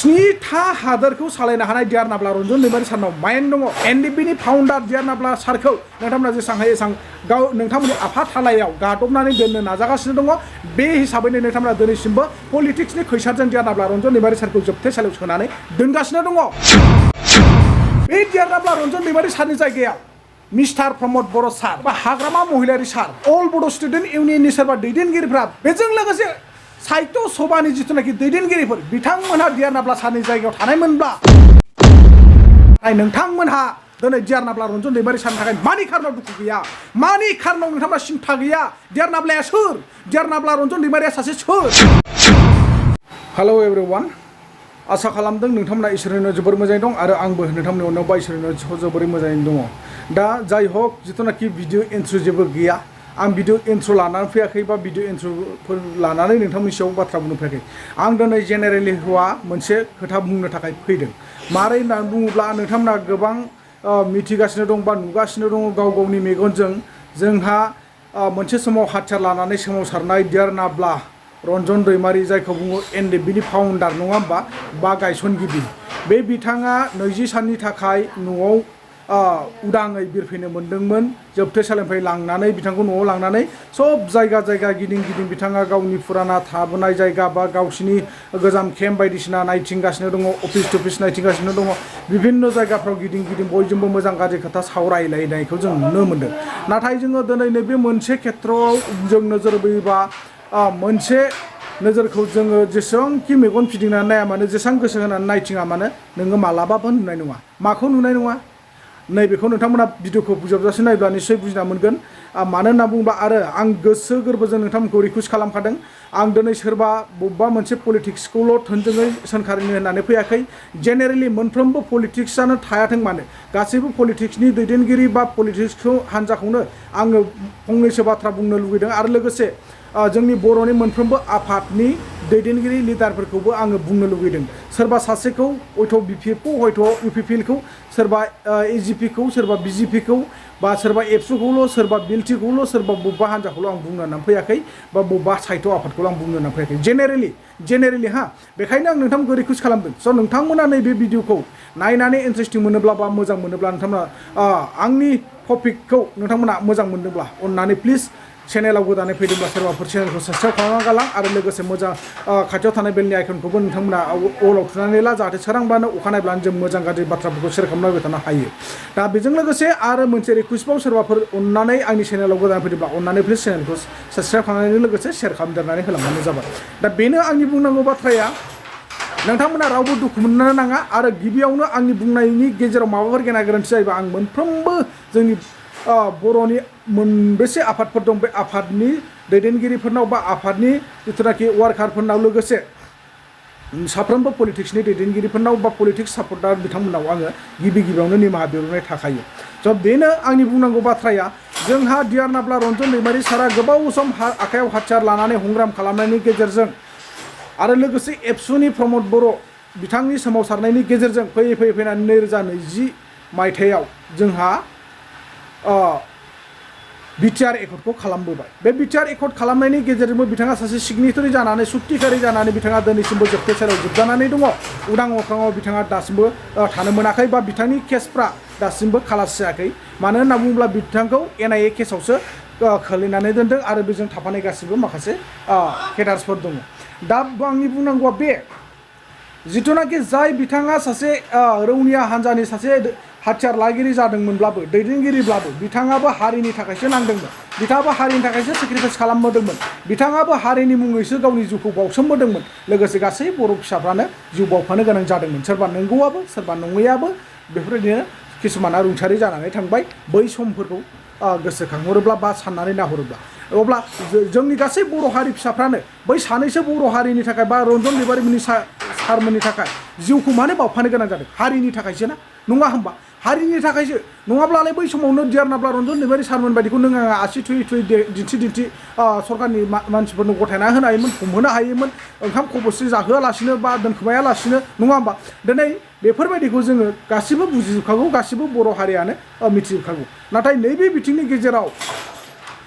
स्निथा हादोरखौ सालायनो हानाय डियार नाब्ला रन्जन दैमारि सारनाव माइन्ड दङ एनडिएफबि फाउन्डार डियार नाब्ला सारखौ नोंथांमोना जेसां हायो एसां गाव नोंथांमोननि आफाद थालायाव गादबनानै दोननो नाजागासिनो दङ बे हिसाबैनो नोंथांमोना दिनैसिमबो पलिटिक्सनि खैसारजों डियार नाब्ला रन्जन दैमारि सारखौ जोबथेसालियाव सोनानै दोनगासिनो दङ बे डियार नाब्ला रन्जन दैमारि सारनि जायगायाव मिस्टार प्रमद बर' सार बा हाग्रामा महिलारि सार अल बड' स्टुडेन्ट इउनियननि सोरबा दैदेनगिरिफ्रा बेजों लोगोसे साहित्य सभानि जिथुनाखि दैदेनगिरिफोर बिथांमोनहा डियार नाब्ला सारनि जायगायाव थानायमोनब्ला नोंथांमोनहा दिनै डियार नाब्ला रन्जन दैमारि सारनि थाखाय मानि खारनाव दुखु गैया मानि खारनाव नोंथांमोना सिन्था गैया डियार नाब्लाया सोर डियार नाब्ला रन्जन दैमारिया सासे सोर हेल' एभ्रिवान आसा खालामदों नोंथांमोना इसोरनि जोबोर मोजाङै दं आरो आंबो नोंथांमोननि अननायाव बा इसोरनि जोबोरै मोजाङै दङ दा जाय हक जिथुनाखि भिडिअ इन्ट्र जेबो गैया आं भिडिअ इन्ट्र लानानै फैयाखै बा भिडिअ इन्ट्रफोर लानानै नोंथांमोननि सायाव बाथ्रा बुंनो फैयाखै आं दिनै जेनेरेलि हौवा मोनसे खोथा बुंनो थाखाय फैदों मारै होननानै बुङोब्ला नोंथांमोना गोबां मिथिगासिनो दं बा नुगासिनो दङ गाव गावनि मेगनजों जोंहा मोनसे समाव हाथियार लानानै सोमावसारनाय डियार नाब्ला रन्जन दैमारि जायखौ बुङो एनडिएफबि फाउन्डार नङा होमबा बा गायसनगिरि बे बिथाङा 20 साननि थाखाय न'आव उदाङै बिरफैनो मोन्दोंमोन जोबथेसालिनिफ्राय लांनानै बिथांखौ न'आव लांनानै सब जायगा जायगा गिदिं गिदिं बिथाङा गावनि फुराना थाबोनाय जायगा बा गावसिनि गोजाम केम्प बायदिसिना नायथिंगासिनो दङ अफिस टुफिस नायथिंगासिनो दङ बिभिन्न जायगाफ्राव गिदिं गिदिं बयजोंबो मोजां गाज्रि खोथा सावरायलायनायखौ जों नुनो मोन्दों नाथाय जोङो दिनै नैबे मोनसे खेथ्रआव जों नोजोर बोयोबा मोनसे नोजोरखौ जोङो जेसेबांखि मेगन फिदिंनानै नाया मानो जेसेबां गोसो होनानै नायथिङा मानो नोङो मालाबाबो नुनाय नङा माखौ नुनाय नङा नैबेखौ नोंथांमोना भिडिअखौ जोबजासे नायब्ला निश्चय बुजिना मोनगोन मानो होनना बुङोब्ला आरो आं गोसो गोरबोजों नोंथांमोनखौ रिकुवेस्ट खालामखादों आं दिनै सोरबा बबेबा मोनसे पलिटिक्सखौल' थोंजोङै सोंखारिनो होननानै फैयाखै जेनेरेलि मोनफ्रोमबो पलिटिक्सआनो थायाथों मानो गासैबो पलिटिक्सनि दैदेनगिरि बा पलिटिक्सखौ हान्जाखौनो आङो फंनैसो बाथ्रा बुंनो लुगैदों आरो लोगोसे जोंनि बर'नि मोनफ्रोमबो आफादनि दैदेनगिरि लिडारफोरखौबो आङो बुंनो लुगैदों सोरबा सासेखौ हयथ' बिपिएफखौ हयथ' इउपिपिएलखौ सोरबा एजिपिखौ सोरबा बिजिपिखौ बा सोरबा एबसुखौल' सोरबा बिएलटिखौल' सोरबा बबेबा हान्जाखौल' आं बुंनो होननानै फैयाखै बा बबेबा साहित्य आफादखौल' आं बुंनो होननानै फैयाखै जेनेरेलि बेखायनो आं नोंथांमोनखौ रिकुवेस्ट खालामदों स' नोंथांमोना नैबे भिडिअखौ नायनानै इन्टारेस्टिं मोनोब्ला बा मोजां मोनोब्ला नोंथांमोना आंनि टपिकखौ नोंथांमोना मोजां मोनदोंब्ला अननानै प्लिज चेनेलाव गोदानै फैदोंब्ला सोरबाफोर चेनेलखौ साबस्क्राइब खालामना गालां आरो लोगोसे मोजां खाथियाव थानाय बेलनि आइकनखौबो नोंथांमोना अलाव थुनानै ला जाहाथे सोरांब्लानो अखानायब्लानो जों मोजां गाज्रि बाथ्राफोरखौ शेयार खालामना थानो हायो दा बेजों लोगोसे आरो मोनसे रिकुवेस्टबाव सोरबाफोर अननानै आंनि चेनेलाव गोदानै फैदोंब्ला अननानै प्लिज चेनेलखौ साबस्क्राइब खालामनायजों लोगोसे शेयार खालामदेरनानै होलांबानो जाबाय दा बेनो आंनि बुंनांगौ बाथ्राया नोंथांमोना रावबो दुखु मोननो नाङा आरो गिबियावनो आंनि बुंनायनि गेजेराव माबाफोर गेना गोरोन्थि जायोबा आं मोनफ्रोमबो जोंनि बर'नि मोनबेसे आफादफोर दं बे आफादनि दैदेनगिरिफोरनाव बा आफादनि जिथुनाखि वार्कारफोरनाव लोगोसे साफ्रोमबो पलिटिक्सनि दैदेनगिरिफोरनाव बा पलिटिक्स सापर्टार बिथांमोननाव आङो गिबियावनो निमाहा बिहरनाय थाखायो स' बेनो आंनि बुंनांगौ बाथ्राया जोंहा डियार नाब्ला रन्जन दैमारि सारा गोबाव सम आखायाव हाथियार लानानै हंग्राम खालामनायनि गेजेरजों आरो लोगोसे एबसुनि प्रमद बर' बिथांनि सोमावसारनायनि गेजेरजों फैनानै 2020 मायथाइयाव जोंहा बिटिआर एकर्डखौ खालामबोबाय बे बिटिआर एकर्ड खालामनायनि गेजेरजोंबो बिथाङा सासे सिगनेटारि जानानै सुक्तिकारि जानानै बिथाङा दिनैसिमबो जोबथेसालियाव जोबजानानै दङ उदां अख्राङाव बिथाङा दासिमबो थानो मोनाखै बा बिथांनि केसफ्रा दासिमबो खालास जायाखै मानो होनना बुङोब्ला बिथांखौ एनआइए केसावसो खोलैनानै दोनदों आरो बेजों थाफानाय गासिबो माखासे केडार्सफोर दङ दा आंनि बुंनांगौआ बे जिथुनाखि जाय बिथाङा सासे रौनिया हान्जानि सासे हाथियार लागिरि जादोंमोनब्लाबो दैदेनगिरिब्लाबो बिथाङाबो हारिनि थाखायसो नांदोंमोन बिथाङाबो हारिनि थाखायसो सेक्रिफाइस खालामबोदोंमोन बिथाङाबो हारिनि मुङैसो गावनि जिउखौ बावसोमबोदोंमोन लोगोसे गासै बर' फिसाफ्रानो जिउ बावफानो गोनां जादोंमोन सोरबा नंगौआबो सोरबा नङैयाबो बेफोरबायदिनो किसुमाना रुंसारि जानानै थांबाय बै समफोरखौ गोसोखांहरोब्ला बा साननानै नाहरोब्ला अब्ला जोंनि गासै बर' हारि फिसाफ्रानो बै सानैसो बर' हारिनि थाखाय बा रन्जन दैमारिमोननि सारमोननि थाखाय जिउखौ मानो बावफानो गोनां जादों हारिनि थाखायसो ना नङा होमबा हारिनि थाखायसो नङाब्लालाय बै समावनो डियार नाब्ला रन्जन दैमारि सारमोन बायदिखौ नों आङो आसि थुयै दिन्थि सरकारनि मानसिफोरनो गथायना होनो हायोमोन हमहोनो हायोमोन ओंखाम खब'से जाहोआलासिनो बा दोनखोमायालासिनो नङा होमबा दिनै बेफोरबायदिखौ जोङो गासिबो बुजिजोबखागौ गासिबो बर' हारियानो मिथिजोबखागौ नाथाय नैबे बिथिंनि गेजेराव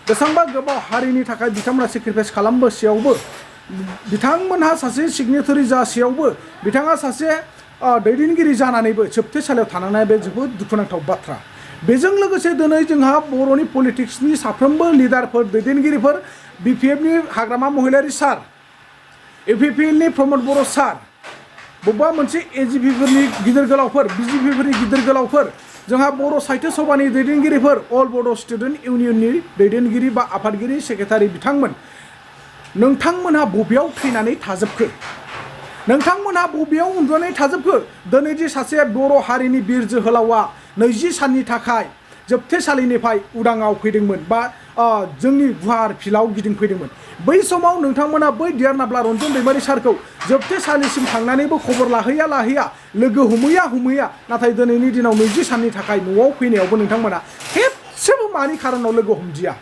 बेसेबांबा गोबाव हारिनि थाखाय बिथांमोना सेक्रिफाइस खालामबोसेयावबो बिथांमोनहा सासे सिगनेटारि जासेयावबो बिथाङा सासे दैदेनगिरि जानानैबो जोबथेसालियाव थानांनाया बे जोबोद दुखुनांथाव बाथ्रा बेजों लोगोसे दिनै जोंहा बर'नि पलिटिक्सनि साफ्रोमबो लिडारफोर दैदेनगिरिफोर बिपिएफनि हाग्रामा महिलारि सार एपिपिएलनि प्रमद बर' सार बबेबा मोनसे एजिपिफोरनि गिदिर गोलावफोर बिजिपिफोरनि गिदिर गोलावफोर जोंहा बर' साहित्य सभानि दैदेनगिरिफोर अल बड' स्टुडेन्ट इउनियननि दैदेनगिरि बा आफादगिरि सेक्रेटारि बिथांमोन नोंथांमोनहा बबेयाव थैनानै थाजोबखो नोंथांमोनहा बबेयाव उन्दुनानै थाजोबखो दिनै जे सासे बर' हारिनि बिर जोहोलावा 20 साननि थाखाय जोबथेसालिनिफ्राय उदाङाव फैदोंमोन बा जोंनि गुवार फिल्डआव गिदिंफैदोंमोन बै समाव नोंथांमोना बै डियार नाब्ला रन्जन दैमारि सारखौ जोबथेसालिसिम थांनानैबो खबर लाहैया लोगो हमैया नाथाय दिनैनि दिनाव 20 साननि थाखाय न'आव फैनायावबो नोंथांमोना खेबसेबो मानि खारनाव लोगो हमदिया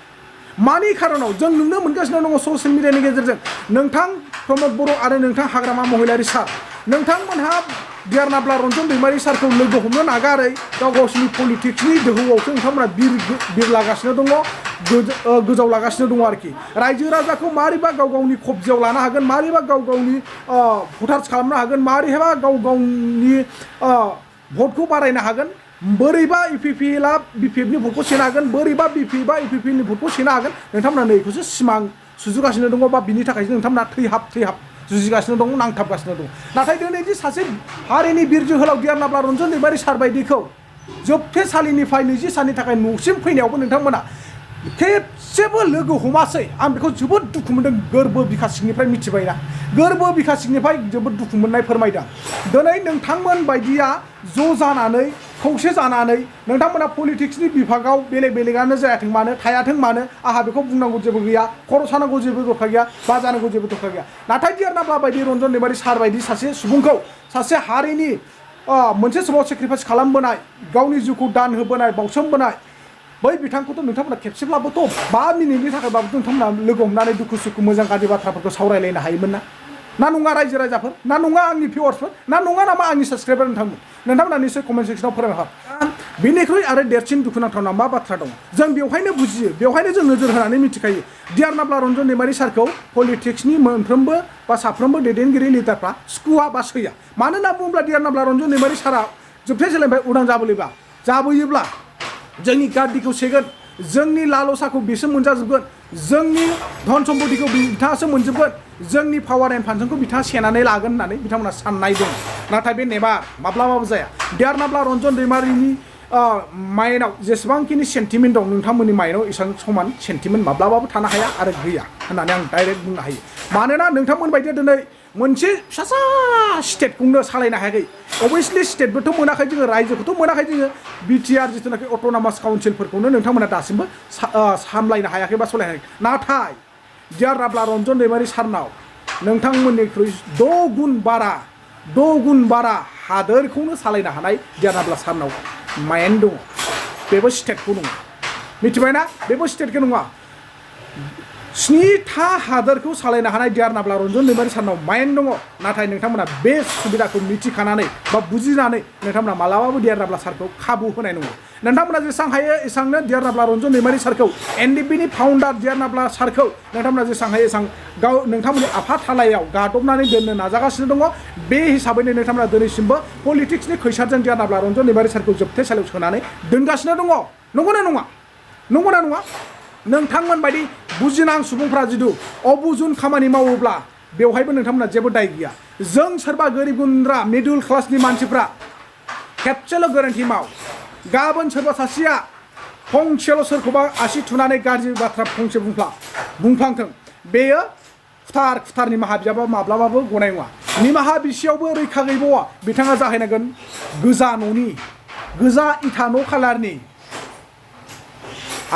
मानि खारनाव जों नुनो मोनगासिनो दङ ससियेल मिडियानि गेजेरजों नोंथां प्रमद बर' आरो नोंथां हाग्रामा महिलारि सार नोंथांमोनहा डियार नाब्ला रन्जन दैमारि सारखौ लोगो हमनो नागारै गावसिनि पलिटिक्सनि दोहौआवसो नोंथांमोना बिरलागासिनो दङ गोजाव लागासिनो दङ आरोखि रायजो राजाखौ मारैबा गावनि कब्जायाव लानो हागोन मारैबा गावनि भटार्स खालामनो हागोन मारैबा गावनि भटखौ बारायनो हागोन बोरैबा इपिपिएलआ बिपिएफनि भटखौ सेनो हागोन बोरैबा बिपिएफआ इपिपिएलनि भटखौ सेनो हागोन नोंथांमोना नैखौसो सिमां सुजुगासिनो दङ बा बिनि थाखायसो नोंथांमोना थैहाब जुजिगासिनो दङ नांथाबगासिनो दङ नाथाय दिनै जे सासे हारिनि बिर जोहोलाव डियार नाब्ला रन्जन दैमारि सार बायदिखौ जोबथेसालिनिफ्राय 20 साननि थाखाय न'सिम फैनायावबो नोंथांमोना खेबसेबो लोगो हमासै आं बेखौ जोबोद दुखु मोनदों गोरबो बिखा सिंनिफ्राय मिथिबायना गोरबो बिखा सिंनिफ्राय जोबोद दुखु मोननाय फोरमायदों दिनै नोंथांमोन बायदिया ज' जानानै खौसे जानानै नोंथांमोना पलिटिक्सनि बिभागाव बेलेगानो जायाथों मानो थायाथों मानो आहा बेखौ बुंनांगौ जेबो गैया खर' सानांगौ जेबो दरखार गैया बा जानांगौ जेबो दरखार गैया नाथाय डियार नाब्ला बायदि रन्जन दैमारि सार बायदि सासे सुबुंखौ सासे हारिनि मोनसे समाव सेक्रिफाइस खालामबोनाय गावनि जिउखौ दान होबोनाय बावसोमबोनाय बै बिथांखौथ' नोंथांमोना खेबसेब्लाबोथ' 5 मिनिटनि थाखायबाबो नोंथांमोना लोगो हमनानै दुखु सुखु मोजां गाज्रि बाथ्राफोरखौ सावरायलायनो हायोमोन ना नङा रायजो राजाफोर ना नङा आंनि भिउवार्सफोर ना नङा नामा आंनि साबस्क्राइबार नोंथांमोना निश्चय कमेन्ट सेक्सनाव फोरमायहर बेनिख्रुइ आरो देरसिन दुखुनांथावना मा बाथ्रा दं जों बेवहायनो बुजियो बेवहायनो जों नोजोर होनानै मिथिखायो डियार नाब्ला रन्जन दैमारि सारखौ पलिटिक्सनि मोनफ्रोमबो बा साफ्रोमबो दैदेनगिरि लिडारफ्रा सुखुवा बा सैया मानो होनना बुङोब्ला डियार नाब्ला रन्जन दैमारि सारा जोबथेसालिनिफ्राय उदां जाबोयोब्ला जोंनि गादिखौ सेगोन जोंनि लालसाखौ बिसो मोनजाजोबगोन जोंनि धन सम्पतिखौ बिथाङासो मोनजोबगोन जोंनि पावार एन्ड फान्सनखौ बिथाङा सेनानै लागोन होननानै बिथांमोना साननाय दं नाथाय बे माब्लाबाबो जाया डियार नाब्ला रन्जन दैमारिनि माइन्डआव जेसेबांखिनि सेन्टिमेन्ट दं नोंथांमोननि माइन्डआव एसेबां समान सेन्टिमेन्ट माब्लाबाबो थानो हाया आरो गैया होननानै आं डाइरेक्ट बुंनो हायो मानोना नोंथांमोन बायदिया दिनै मोनसे फिसा स्टेटखौनो सालायनो हायाखै अभियासलि स्टेटबोथ' मोनाखै जोङो रायजोखौथ' मोनाखै जोङो बिटिआर जिथुनाखि अट'नमास काउन्सिलफोरखौनो नोंथांमोना दासिमबो सामलायनो हायाखै बा सालायनो हायाखै नाथाय डियार नाब्ला रन्जन दैमारि सारनाव नोंथांमोननिख्रुइ 6 गुन बारा हादोरखौनो सालायनो हानाय डियार नाब्ला सारनाव माइन्ड दङ बेबो स्टेटखौ नङा मिथिबायना बेबो स्टेटखौ नङा 7था हादोरखौ सालायनो हानाय डियार नाब्ला रन्जन दैमारि सारनाव माइन्ड दङ नाथाय नोंथांमोना बे सुबिदाखौ मिथिखानानै बा बुजिनानै नोंथांमोना मालाबाबो डियार नाब्ला सारखौ खाबु होनाय नङा नोंथांमोना जेसां हायो एसांनो डियार नाब्ला रन्जन दैमारि सारखौ एनडिएफबिनि फाउन्डार डियार नाब्ला सारखौ नोंथांमोना जेसां हायो एसां नोंथांमोननि आफादथालायाव गादबनानै दोननो नाजागासिनो दङ बे हिसाबैनो नोंथांमोना दिनैसिमबो पलिटिक्सनि खैसारजों डियार नाब्ला रन्जन दैमारि सारखौ जोबथेसालियाव सोनानै दोनगासिनो दङ नंगौना नङा नोंथांमोन बायदि बुजिनां सुबुंफ्रा जुदि अबुजुन खामानि मावोब्ला बेवहायबो नोंथांमोना जेबो दाय गैया जों सोरबा गोरिब गुन्द्रा मिडल क्लासनि मानसिफ्रा खेबसेल' गोरोन्थि माव गाबोन सोरबा सासेया फंसेल' सोरखौबा आसि थुनानै गाज्रि बाथ्रा फंसे बुंफ्लांथों बेयो खुथार निमाहा बियाबा माब्लाबाबो गनाय नङा निमाहा बिसेयावबो रैखा गैबावा बिथाङा जाहैनांगोन गोजा न'नि गोजा इथा न' खालारनि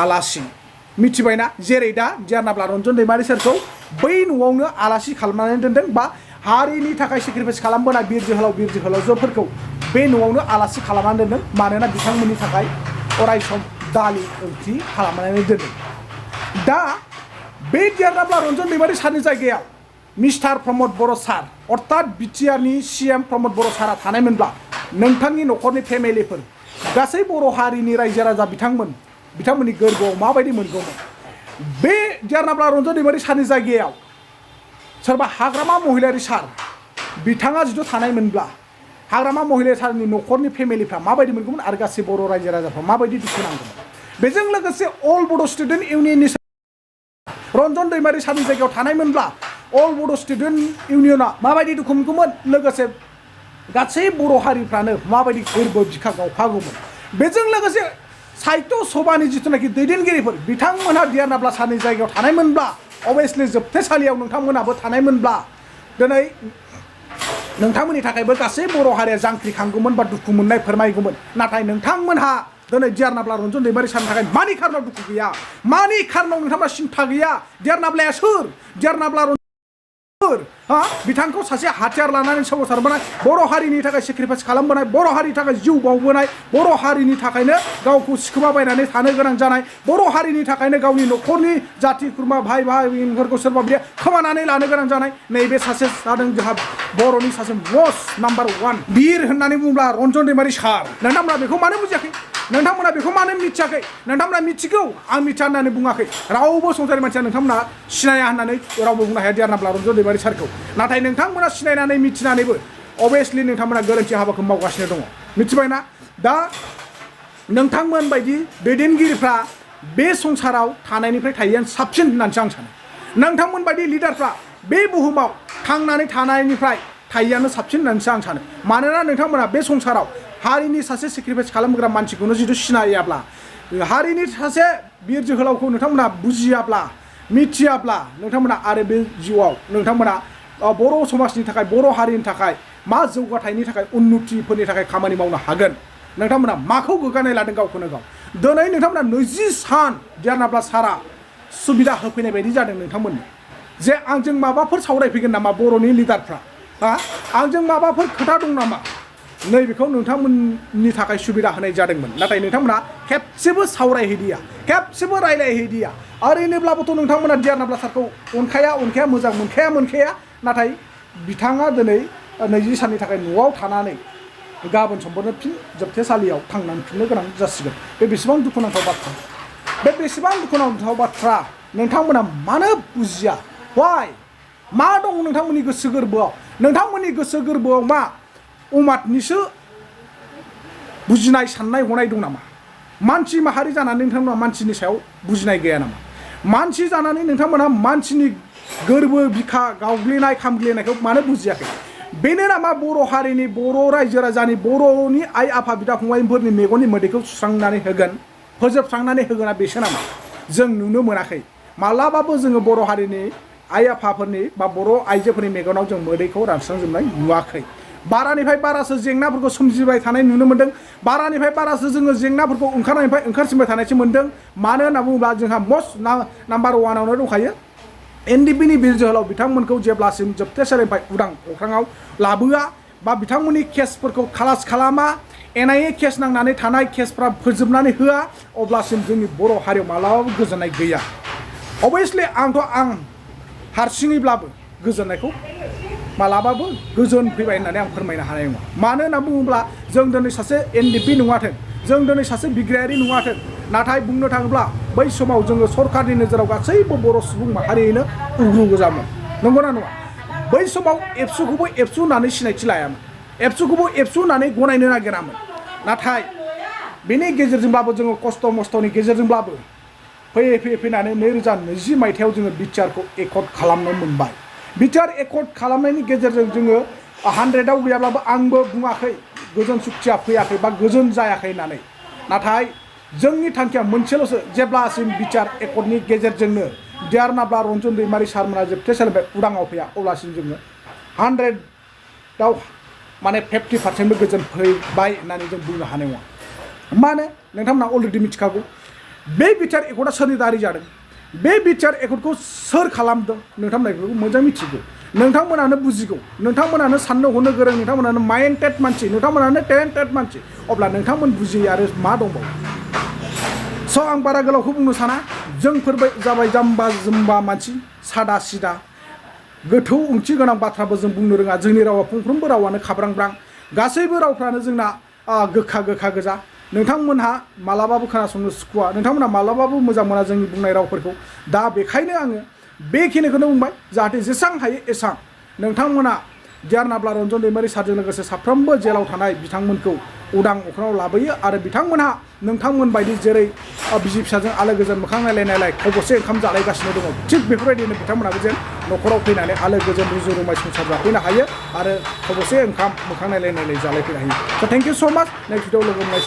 आलासि मिथिबायना जेरै दा डियार नाब्ला रन्जन दैमारि सारखौ बै न'आवनो आलासि खालामनानै दोनदों बा हारिनि थाखाय सेक्रिफाइस खालामबोनाय बिर जोहोलावजोफोरखौ बे न'आवनो आलासि खालामनानै दोनदों मानोना बिथांमोननि थाखाय अरायसम दालि ओंख्रि खालामनानै दोनदों दा बे डियार नाब्ला रन्जन दैमारि सारनि जायगायाव मिस्टार प्रमद बर' सार अर्थात बिटिआरनि सीएम प्रमद बर' सारा थानायमोनब्ला नोंथांनि न'खरनि फेमिलिफोर गासै बर' हारिनि रायजो राजा बिथांमोननि गोरबोआव माबायदि मोनगौमोन बे डियार नाब्ला रन्जन दैमारि सारनि जायगायाव सोरबा हाग्रामा महिलारि सार बिथाङा जुदि थानायमोनब्ला हाग्रामा महिलारि सारनि न'खरनि फेमिलिफ्रा माबायदि मोनगौमोन आरो गासै बर' रायजो राजाफ्रा माबायदि दुखु नांगौमोन बेजों लोगोसे अल बड' स्टुडेन्ट इउनियननि रन्जन दैमारि सारनि जायगायाव थानायमोनब्ला अल बड' स्टुडेन्ट इउनियना माबायदि दुखु मोनगौमोन लोगोसे गासै बर' हारिफ्रानो माबायदि गोरबो बिखा गावफागौमोन बेजों लोगोसे साहित्य सभानि जिथुनाखि दैदेनगिरिफोर बिथांमोनहा डियार नाब्ला सारनि जायगायाव थानायमोनब्ला अभियासलि जोबथेसालियाव नोंथांमोनाबो थानायमोनब्ला दिनै नोंथांमोननि थाखायबो गासै बर' हारिया जांख्रिखांगौमोन बा दुखु मोननाय फोरमायगौमोन नाथाय नोंथांमोनहा दिनै डियार नाब्ला रन्जन दैमारि सारनि थाखाय मानि खारनाव दुखु गैया मानि खारनाव नोंथांमोना सिन्था गैया डियार नाब्लाया सोर डियार नाब्ला बिथांखौ सासे हाथियार लानानै सोमावसारबोनाय बर' हारिनि थाखाय सेक्रिफाइस खालामबोनाय बर' हारिनि थाखाय जिउ बावबोनाय बर' हारिनि थाखायनो गावखौ सिखोमाबायनानै थानो गोनां जानाय बर' हारिनि थाखायनो गावनि न'खरनि जाथि खुरमा भाइ भागिनफोरखौ सोरबा बिदि खोमानानै लानो गोनां जानाय नैबे सासे जादों जोंहा बर'नि सासे मस्ट नाम्बार 1 बिर होननानै बुङोब्ला रन्जन दैमारि सार नोंथांमोना बेखौ मानो बुजियाखै नोंथांमोना बेखौ मानो मिथियाखै नोंथांमोना मिथिगौ आं मिथिया होननानै बुङाखै रावबो संसारनि मानसिया नोंथांमोना सिनाया होननानै रावबो बुंनो हाया डियार नाब्ला रन्जन दैमारि सारखौ नाथाय नोंथांमोना सिनायनानै मिथिनानैबो अभियासलि नोंथांमोना गोरोन्थि हाबाखौ मावगासिनो दङ मिथिबायना दा नोंथांमोन बायदि दैदेनगिरिफ्रा बे संसाराव थानायनिफ्राय थायैआनो साबसिन होननानैसो आं सानो नोंथांमोन बायदि लिडारफ्रा बे बुहुमाव थांनानै थानायनिफ्राय थायैआनो साबसिन होननानैसो आं सानो मानोना नोंथांमोना बे संसाराव हारिनि सासे सेक्रिफाइस खालामग्रा मानसिखौनो जुदि सिनायाब्ला हारिनि सासे बिर जोहोलावखौ नोंथांमोना बुजियाब्ला मिथियाब्ला नोंथांमोना आरो बे जिउआव नोंथांमोना बर' समाजनि थाखाय बर' हारिनि थाखाय मा जौगाथायनि थाखाय उन्नतिफोरनि थाखाय खामानि मावनो हागोन नोंथांमोना माखौ गोग्गानाय लादों गावखौनो गाव दिनै नोंथांमोना 20 सान डियार नाब्ला सारा सुबिदा होफैनाय बायदि जादों नोंथांमोननो जे आंजों माबाफोर सावरायफैगोन नामा बर'नि लिडारफ्रा आंजों माबाफोर खोथा दं नामा नैबेखौ नोंथांमोननि थाखाय सुबिदा होनाय जादोंमोन नाथाय नोंथांमोना खेबसेबो सावरायहैदिया खेबसेबो रायलायहैदिया ओरैनोब्लाबोथ' नोंथांमोना डियार नाब्ला सारखौ अनखाया मोजां मोनखाया नाथाय बिथाङा दिनै 20 साननि थाखाय न'आव थानानै गाबोन समफोरनो फिन जोबथेसालियाव थांनानै फिननो गोनां जासिगोन बे बेसेबां दुखुनांथाव बाथ्रा बे बेसेबां दुखुनांथाव बाथ्रा नोंथांमोना मानो बुजिया वाइ मा दं नोंथांमोननि गोसो गोरबोआव मा उमादनिसो बुजिनाय साननाय हनाय दं नामा मानसि माहारि जानानै नोंथांमोना मानसिनि सायाव बुजिनाय गैया नामा मानसि जानानै नोंथांमोना मानसिनि गोरबो बिखा गावग्लिनाय खामग्लिनायखौ मानो बुजियाखै बेनो नामा बर' हारिनि बर' रायजो राजानि बर'नि आइ आफा बिदा फंबायफोरनि मेगननि मोदैखौ सुस्रांनानै होगोन फोजोबस्रांनानै होगोना बेसो नामा जों नुनो मोनाखै मालाबाबो जोङो बर' हारिनि आइ आफाफोरनि बा बर' आइजोफोरनि मेगनाव जों मोदैखौ रानस्रांजोबनाय नुवाखै बारानिफ्राय बारासो जेंनाफोरखौ सोमजिबाय थानाय नुनो मोन्दों बारानिफ्राय बारासो जोङो जेंनाफोरखौ ओंखारसिनबाय थानायसो मोन्दों मानो होनना बुङोब्ला जोंहा मस्ट नाम्बार 1आवनो दंखायो NDFBनि बिर जोहोलाव बिथांमोनखौ जेब्लासिम जोबथेसालिनिफ्राय उदां अख्राङाव लाबोआ बा बिथांमोननि केसफोरखौ खालास खालामा NIA केस नांनानै थानाय केसफ्रा फोजोबनानै होआ अब्लासिम जोंनि बर' हारियाव मालाबाबो गोजोननाय गैया अभियासलि आं हारसिङैब्लाबो गोजोननायखौ मालाबाबो गोजोन फैबाय होननानै आं फोरमायनो हानाय नङा मानो होनना बुङोब्ला जों दिनै सासे NDFB नङाथों जों दिनै सासे बिग्रायारि नङाथों नाथाय बुंनो थाङोब्ला बै समाव जोङो सरकारनि नोजोराव गासैबो बर' सुबुं माहारियैनो उग्रु गोजामोन नंगौना नङा बै समाव एबसुखौबो एबसु होननानै सिनायथि लायामोन एबसुखौबो एबसु होननानै गनायनो नागिरामोन नाथाय बेनि गेजेरजोंब्लाबो जोङो खस्थ' मस्थ'नि गेजेरजोंब्लाबो फैनानै 2020 मायथाइयाव जोङो बिटिआरखौ एकर्ड खालामनो मोनबाय बिटिआर एकर्ड खालामनायनि गेजेरजों जोङो 100आव गैयाब्लाबो आंबो बुङाखै गोजोन सुक्तिया फैयाखै बा गोजोन जायाखै होननानै नाथाय जोंनि थांखिया मोनसेल'सो जेब्लासिम बिटिआर एकर्डनि गेजेरजोंनो डियार नाब्ला रन्जन दैमारि सारमोना जोबथेसालिनिफ्राय उदाङाव फैया अब्लासिम जोङो 100आव माने 50%बो गोजोन फैबाय होननानै जों बुंनो हानाय नङा मानो नोंथांमोना अलरेडि मिथिखागौ बे बिटिआर एकर्डआ सोरनि दारै जादों बे बिटिआर एकर्डखौ सोर खालामदों नोंथांमोना बेखौ मोजां मिथिगौ नोंथांमोनानो बुजिगौ नोंथांमोनानो साननो हनो गोरों नोंथांमोनानो माइन्डेड मानसि नोंथांमोनानो टेलेन्टेड मानसि अब्ला नोंथांमोन बुजियो आरो मा दंबावो स' आं बारा गोलावखौ बुंनो साना जोंफोर जाबाय जाम्बा जुम्बा मानसि सादा सिदा गोथौ ओंथि गोनां बाथ्राबो जों बुंनो रोङा जोंनि रावा फंफ्रोमबो रावानो खाब्रांब्रां गासैबो रावफ्रानो जोंना गोखा गोजा नोंथांमोनहा मालाबाबो खोनासंनो सुखुवा नोंथांमोनहा मालाबाबो मोजां मोना जोंनि बुंनाय रावफोरखौ दा बेखायनो आङो बेखिनिखौनो बुंबाय जाहाथे जेसां हायो एसां नोंथांमोना डियार नाब्ला रन्जन दैमारि सारजों लोगोसे साफ्रोमबो जेलाव थानाय बिथांमोनखौ उदां अख्राङाव लाबोयो आरो बिथांमोनहा नोंथांमोन बायदि जेरै बिसि फिसाजों आलो गोजोन मोखां नायलायनायलाय खबसे ओंखाम जालायगासिनो दङ थिग बेफोरबायदिनो बिथांमोनाबो जेन न'खराव फैनानै आलो गोजोन रुजु रुमाय संसार जाफैनो हायो आरो खबसे ओंखाम मोखां नायलायनायलाय जालायफैनो हायो स' थेंक इउ स' माच नेक्स्ट भिडिअ लोगो मोनलाय